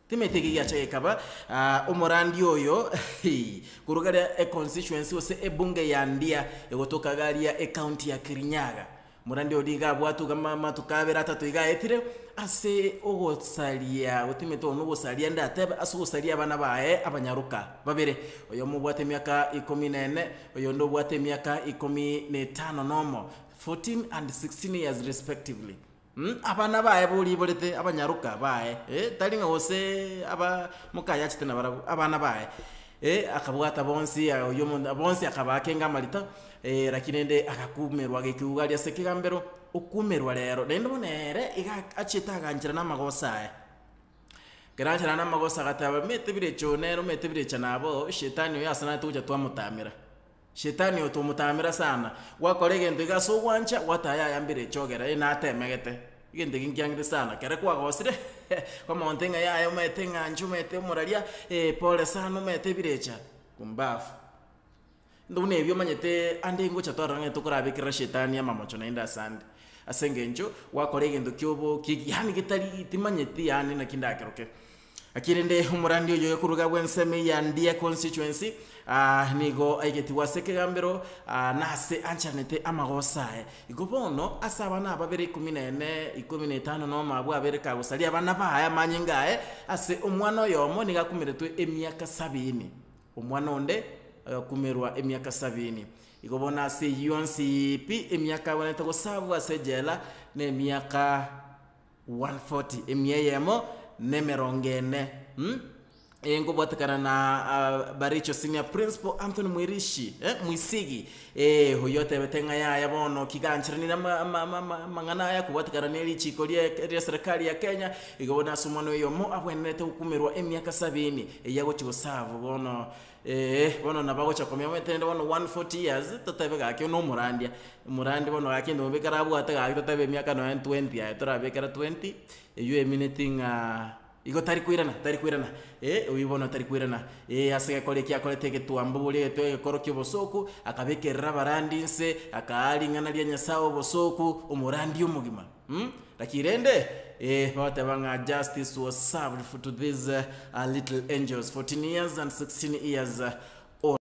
Timanyeti eke giacha gekaba, omorandia oyo korwa karia econstituency gose ebunge ya Ndia egotoka iga aria ecounty ya Kirinyaga. Omorandia oria iga abwatwe iga amatuko abere atato iga aetire, ase ogosaria gotimanyeti obo nogosaria ndatebe ase ogosaria abana baye abanyaroka babere, oyomo obwate emiaka ikomi na ene, oyonde obwate emiaka ikomi na etano na omo, 14 and 16 years respectively. Abana baye boriborete abanyaroka baye, eh, tari ng'a gose aba mokayachete nabarabwo, abana baye, eh, akabwata bonsi oyio omonto bonsi akabakenga amarita, lakini rende agakumerwa agaikigwa aria ase ekegambero, okumerwa rero. Naende bono ere iga achiete aganchera na amagoso aye. Ekero ancherana na amagoso agateba, omanyete birecha oyo nere omanyete birecha nabo, shetani oyo ase narete gocha twamotamera. Shetani oyo tomotamera sana, gwakora egento iga ase ogwancha, gwataya yaya mbere echogera, eh natemegete, egento eke nkiangete sana, kere kwagosire kwamogontebia ng'a yaya omanyete ng'a inche omanyete omoraria, pole sana omanyete ebirecha, kumbafu. Ebinto buna ebio omanyete ande ngocha twarora ng'a tokorabekerera shetani amamocho naende ase ande, ase eng'encho gwakora egento kia obo ki yaani getari timanyeti yaani naki ndakeroke. Lakini rende omorandi oyo okoruga bw'ensemo ya Ndia constituency nigo aigetigwe ase ekegambero na ase ancharanete amagoso aye. Igo bono ase abana aba babere ikomi na ene, ikomi na etano na omo abwo abere kagosaria abana baye amanyinga aye ase omwana oyomo nigo akumeretwe emiaka sabini, omwana onde agakumerwa emiaka sabini. Igo bono ase eyio yonsi pi emiaka abwenerete gosabwa ase ejela nemiaka 140, emia eyemo na emerongo ene, Eye nkobwatekana na Baricho Senior Principal Anthony Mwirishi, Mwisigi, oyio otebete ng'a yaya bono kigancheranire amang'ana aya kobwatekana ne richiko rie serikali ya Kenya, igo bono ase omwana oyomo abwenerete gokumerwa emiaka sabini, eyio agochi goserve bono Eeh bono nabo agocha komenya omanyete rende bono 140 years totebe gaki one omorandia, omorandia bono gaki ende bobe ekero abwate gaki totebe emiaka nonye 20 aye torabekera 20, eywo emineti ng'a igo tari koirana tari koirana eh oywo bono tari koirana eh ase egekora eki akorete egetwambo boria egetwa egekoro kia obosoku, akabekerera abarandi inse, akaa ring'ana ria Nyasaye obosoku, omorandia omogima mh. Lakini rende eh bagoteba ng'a justice was served for to these little angels 14 years and 16 years.